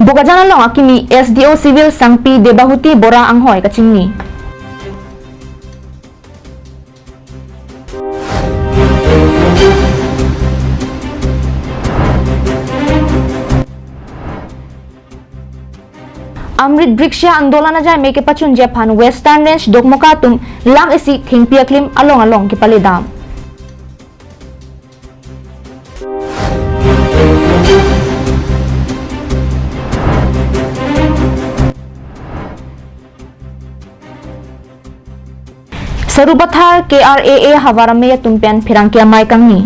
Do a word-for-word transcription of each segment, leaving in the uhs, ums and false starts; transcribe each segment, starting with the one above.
Bokajan along akimi S D O Civil Sangpi Debahuti Bora anghoi kachingni. Amrit Briksha Andolan ajai me kepachunji aphan Western Range Dokmoka atum lakh isi thengpi aklim along along kepaledam. Sarupathar K R A A Havar Amei atum pen pherangke amei kangni.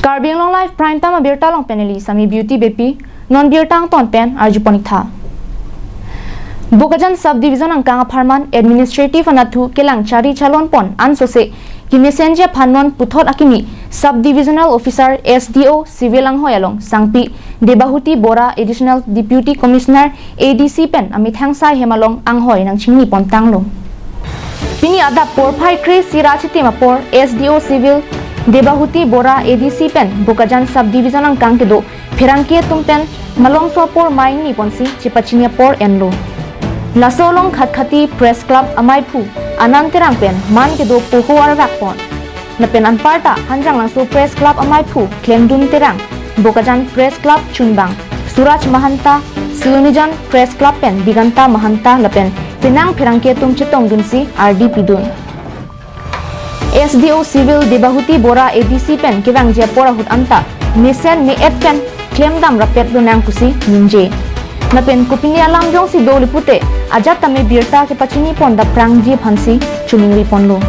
Karbi Anglong Live Prime Time abirta along pen neli Sami Beauty Beypi, non birta angton pen arjupon ik tha. Bokajan Sub Division angkang apharman administrative anatthu kelang chari chalon pon ansose kemesenji aphan non puthot akimi Sub Divisional Officer S D O Civil anghoi along Sangpi Debahuti Bora Additional Deputy Commissioner A D C pen amethang sai hem along anghoi nangchingni pon tanglo. Pini adap porphai kre-isi ra chitim apor S D O Civil Debahuti Bora A D C pen Bokajan Sub Division angkang kedo pherangke atum pen malomso apor mei ingni ponsi chepachini apor enlo. Laso along Khatkhati Press Club ameiphu Anand Terang pen man kedo poho arvak pon. Lapen anparta Hanjanglangso Press Club ameiphu Klemdun Terang, Bokajan Press Club chunbang Suraj Mahanta, Silonijan Press Club pen Diganta Mahanta lapen penang pherangke atum chetongdunsi ardi pidun. S D O Civil Debahuti Bora A D C pen kevangji apor ahut anta mesen me-et pen klemdam rapet lonang pusi ningje. Lapen kopine alam jongsi do le pute ajat tame birta kepachini pon daprangji aphansi choningri ponlo.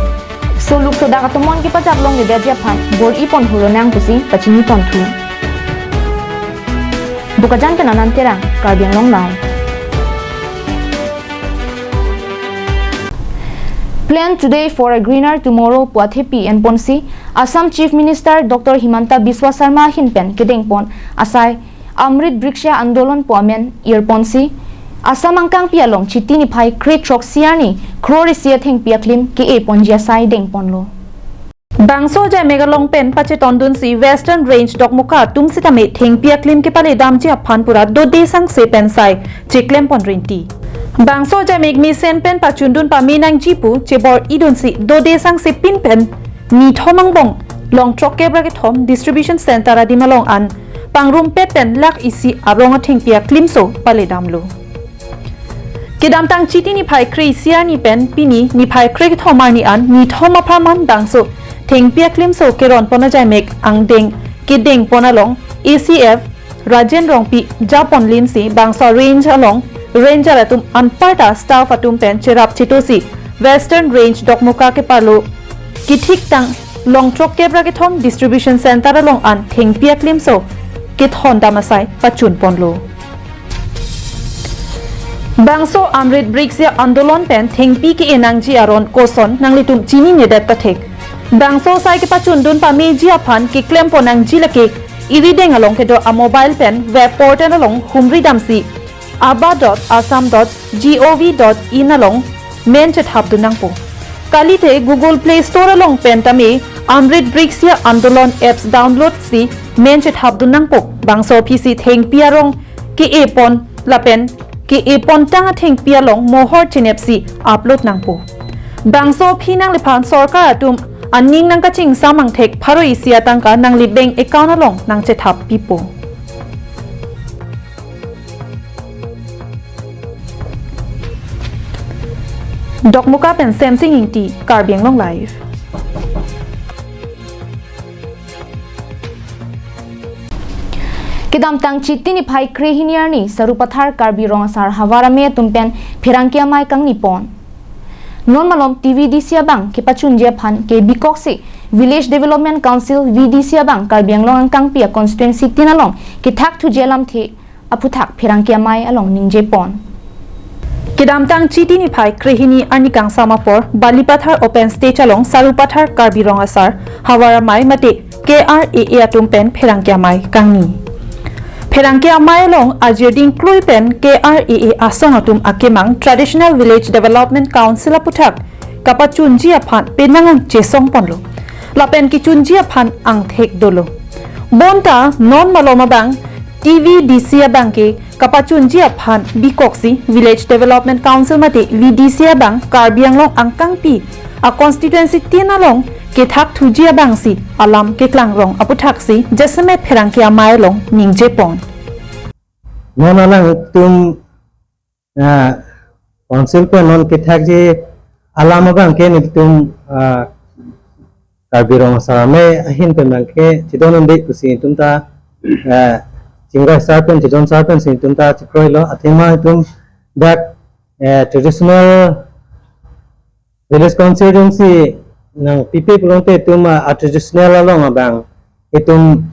Soluk sodak atomon kepajat longledetji aphan bor-i pon hulonang pusi pachini ponthu. Bokajan pen Anand Terang, Karbi Anglong Live. Plan today for a greener tomorrow pu athepi enponsi Assam Chief Minister Doctor Himanta Biswa Sarma ahin pen kedengpon asai Amrit Briksha Andolon pu amen irponsi Assam angkangpi along Chiti niphai kre-throksi arni crore isi athengpi aklim ke-e ponji asai dengponlo. Bangso ajai mek along pen pachetongdunsi Western Range Dokmoka atum sitame thengpi aklim kepaledamji aphan pura dode sangse pen sai cheklem pon rinti. Bangso ajai mek mesen pen pachundun pame nangji pu chebor-idunsi dode sangse pin pen nithom angbong Longthrok kep ra kethom distribution center adim along an pangrumpet pen lakh isi arong athengpi aklimso paledamlo. Kedamtang Chiti niphai kre-isi arni pen pini niphai kre-kethom arni an nithom apharman bangso thengpi aklimso keron pon ajai mek angdeng kedengpon along A C F Rajen Rongpi japonlinsi bangso range along ranger atum anparta staff atum pen cherap chetosi Western Range Dokmoka keparlo kethiktang Longthrok kep ra kethom distribution center along an thengpi aklimso kethondam asai pachun ponlo. Bangso Amrit Briksha Andolon pen thengpi ke-e nangji aron koson nanglitum chininedet ta thek. Bangso asai kepachundun pameji aphan keklem pon nangji lake irideng along kedo a-mobile pen web portal along humridamsi aba dot assam dot gov dot in along men chethapdun nangpo. Kalite Google Play Store along pen tame Amrit Briksha Andolon apps download si men chethapdun nangpo. Bangso aphisi thengpi arong ke-e pon lapen ke-e pontang athengpi along mohor chenepsi upload nangpo. Bangso aphi nangliphan sorkar atum aning nangkachingsam angthek pharo isi atangka nangli bank account along nangchethap pipo. Dokmoka pen Semsing Ingti, Karbi Anglong Live. Kedamtang Chiti niphai krehini arni Sarupathar Karbi Rong Asar Havar Amei atum pen pherangke amei kangni pon. Non malom T V D C abang kepachunji aphan ke bikoksi Village Development Council V D C abang Karbi Anglong angkangpi a-constituency tin along kethak thuji alamthe aphuthak pherangke amei along ningje pon. Kedamtang Chiti niphai krehini arni kangsam apor Balipathar open stage along Sarupathar Karbi Rong Asar Havar Amei mate K R A A atum pen pherangke amei kangni. Pherangke amei along ajir dingklui pen K R A A asong atum akemang Traditional Village Development Council aphuthak kapachunji aphan penang an chesong ponlo. Lapen kechunji aphan angthek dolo. Bonta non malom abang T V D C abang ke kapachunji aphan bikoksi Village Development Council mate V D C abang Karbi Anglong angkangpi a constituency tin along kethak thuji abangsi alam keklang rong aputhaksi Jasemet Pherangke amei along ningjepon. Non alangtum, ah, council pen non kethakji alam abang ke nelitum, ah, Karbi Rong Asar Amei ahin pen abang ke chedon un-e pusi nelitum ta, ah, chingrai sar pen chedon sar pensi nelitum ta chekroilo, athema nelitum dak, eh, traditional village council jongsi nangpipe pulote nelitum, ah, a traditional along abang nelitum,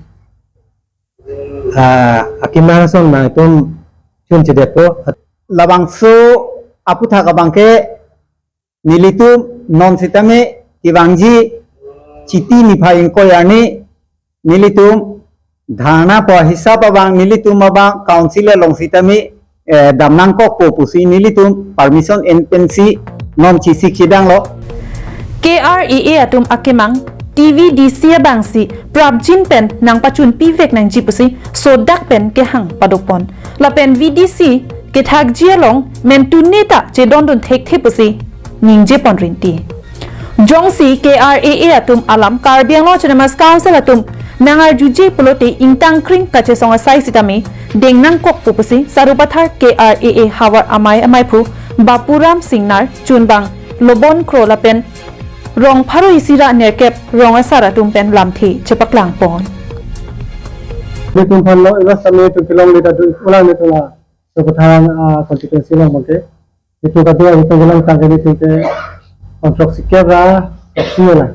ah, akemang ason nangtum chunchedepo. Labangso aputhak abang ke nelitum non sitame kevangji Chiti niphai ingkoi arni nelitum dharna pu ahisap abang nelitum abang council along sitame, eh, dam nangkokpo pusi nelitum permission en pensi non chisi kedanglo. K R A A atum akemang T V D C abangsi prapjin pen nangpachunpivek nangji pusi sodak pen kehang padopon. Lapen V D C kethakji along mentune ta chedondun thekthe pusi ningjepon rinti. Jongsi K R A A atum alam Karbi Anglong Autonomous Council atum nangarjuji pulote ingtangkring kachesong asai sitame deng nangkokpo pusi Sarupathar K R A A havar amei ameiphu Bapuram Singnar, chunbang Lobon Kro lapen rong pharo isi ra nerkep rong asar atum pen lamthe chepaklangpon. Nelitum aphan lo iba sami tu kelongle ta do ulang nelitum la Sarupathar, ah, constituency along abang ke. Nelitum ta do nelitum kelong tangke nelitum ke kontrak sikep ra, kontrak si la.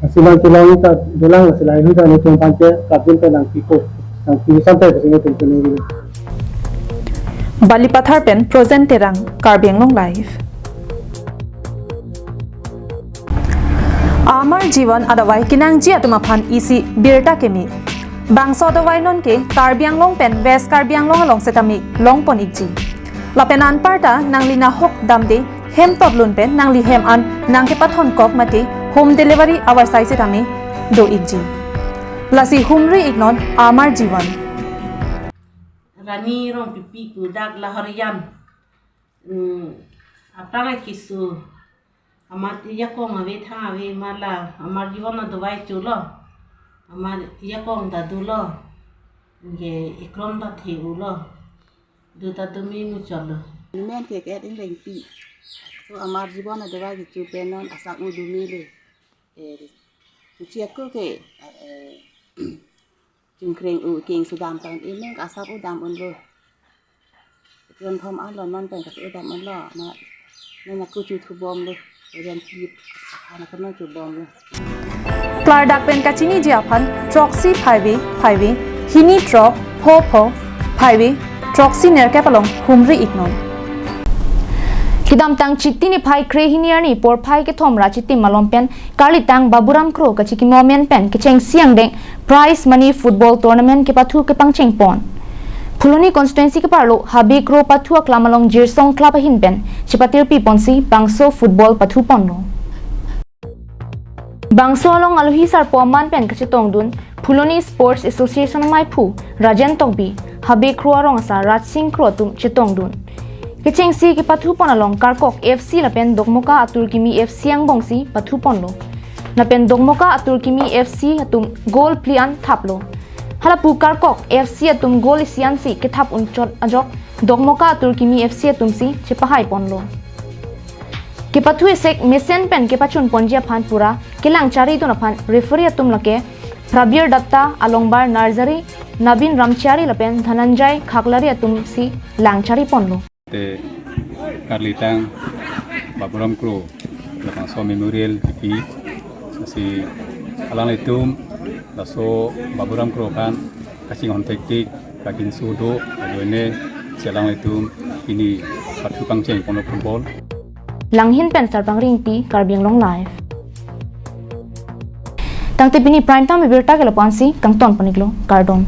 Asi abang kelong ta dolang si la, ihu ta nelitum aphan ke prapjin pen nangpipo, nangpi sampai ke nelitum kelong. Balipathar pen Projen Terang, Karbi Anglong Live. Amar Jivan adavai kenangji atum aphan isi birta keme. Bangso adavai non ke Karbi Anglong pen West Karbi Anglong along setame longpon ikji. Lapen anparta nangli nahok damde hem totlun pen nangli hem an nangkepathonkok mate home delivery avarsai setame do ikji. Lasi humri iknon Amar Jivan. Rani Rongpipi pu dak Lahorijan. Hmm, aphrang keso. Amat ajakong ave thang ave ma la Amar Jivan adavai cholo. Amat ajakong ta dolo. Anke ekrom ta the-ulo. Do ta do me muchotlo. Men ke ke ding rengpi. So Amar Jivan adavai kecho pen non asap un do mele. Eh, kecho ako ke, eh, chungkreng u keng sudam ta un-e, men asap u dam unlo. Jon thom alo non pen kasu dam unlo. Ma, men aku chu thubomlo. Jon pip. Anak kono chubomlo. Klardak pen kachiniji aphan throksi phaive phaive, hini throk pho pho phaive, throksi nerkep along humri iknon. Kedamtang Chiti niphai krehini arni porphai kethom ra Chiti malom pen karlitang Baburam Kro kachikimo amen pen kechengsi angdeng prize money football tournament kepathu kepangchengpon. Phuloni constituency keparlo Habe Kro pathu aklam along Jirsong Club ahin pen chepatirpiponsi bangso football pathuponlo. Bangso along alohi sarpo aman pen kachetongdun Phuloni Sports Association ameiphu Rajen Tokbi, Habe Kro arong asar Raj Sing Kro atum chetongdun. Kechengsi kepathupon along Karkok F C lapen Dokmoka Atur Kimi F C angbongsi pathuponlo. Lapen Dokmoka Atur Kimi F C atum goal phli an thaplo. Halapu Karkok F C atum goal isi ansi kethap unchot ajok Dokmoka Atur Kimi F C atumsi chepahaiponlo. Kepathu esek mesen pen kepachunponji aphan pura kelangcharidun aphan referee atum lake Prabir Datta, Alongbar Narzari, Nabin Ramchari lapen Dhananjay Khaklari atumsi langchariponlo. Te karlitang Baburam Kro labangso memorial kipi si alanglitum laso Baburam Kro aphan kachinghon thektik kakinsu do ajoine si alanglitum pini pathu pangchengponlo football. Langhin pen Sarpang Ringpi, Karbi Anglong Live. Tangte pini prime time abirta ke lapu-ansi kangtonpon-iklo, kardom.